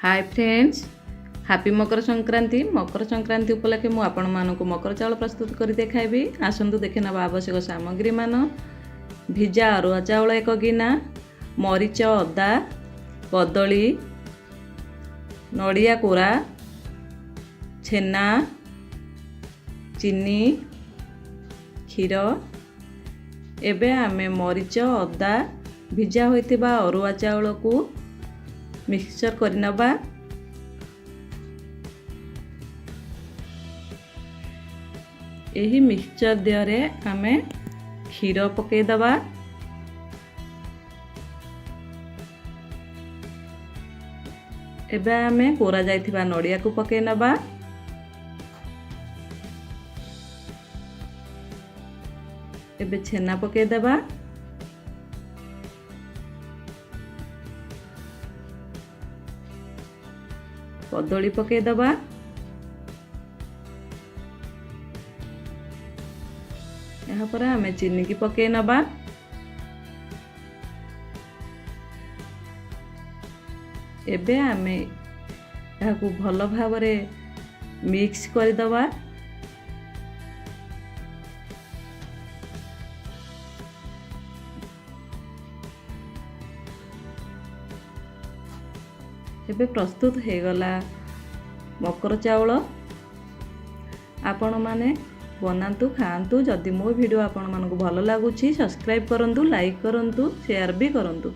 ହାଏ friends, happy Makar Sankranti. Makar Sankranti ଉପଲକ୍ଷେ ମୁଁ ଆପଣମାନଙ୍କୁ ମକର ଚାଉଳ ପ୍ରସ୍ତୁତ କରି ଦେଖାଇବି। ଆସନ୍ତୁ ଦେଖିନେବା ଆବଶ୍ୟକ ସାମଗ୍ରୀମାନ। ଭିଜା ଅରୁଆ ଚାଉଳ 1 ଗିନା, ମରିଚ, ଅଦା, କଦଳୀ, ନଡ଼ିଆ କୋରା, ଛେନା, ଚିନି, କ୍ଷୀର। ଏବେ ଆମେ ମରିଚ, ଅଦା, ଭିଜା ହୋଇଥିବା ଅରୁଆ ଚାଉଳକୁ ମିକ୍ସଚର୍ କରିନେବା। ଏହି ମିକ୍ସଚର୍ ଦେହରେ ଆମେ କ୍ଷୀର ପକାଇଦେବା। ଏବେ ଆମେ କୋରା ଯାଇଥିବା ନଡ଼ିଆକୁ ପକାଇ ନେବା। ଏବେ ଛେନା ପକାଇଦେବା। କଦଳୀ ପକାଇଦେବା। ଏହାପରେ ଆମେ ଚିନିକି ପକାଇ ନେବା। ଏବେ ଆମେ ଏହାକୁ ଭଲ ଭାବରେ ମିକ୍ସ କରିଦେବା। ଏବେ ପ୍ରସ୍ତୁତ ହେଇଗଲା ମକର ଚାଉଳ। ଆପଣମାନେ ବନାନ୍ତୁ, ଖାଆନ୍ତୁ। ଯଦି ମୋ ଭିଡ଼ିଓ ଆପଣମାନଙ୍କୁ ଭଲ ଲାଗୁଛି, ସବସ୍କ୍ରାଇବ୍ କରନ୍ତୁ, ଲାଇକ୍ କରନ୍ତୁ, ସେୟାର ବି କରନ୍ତୁ।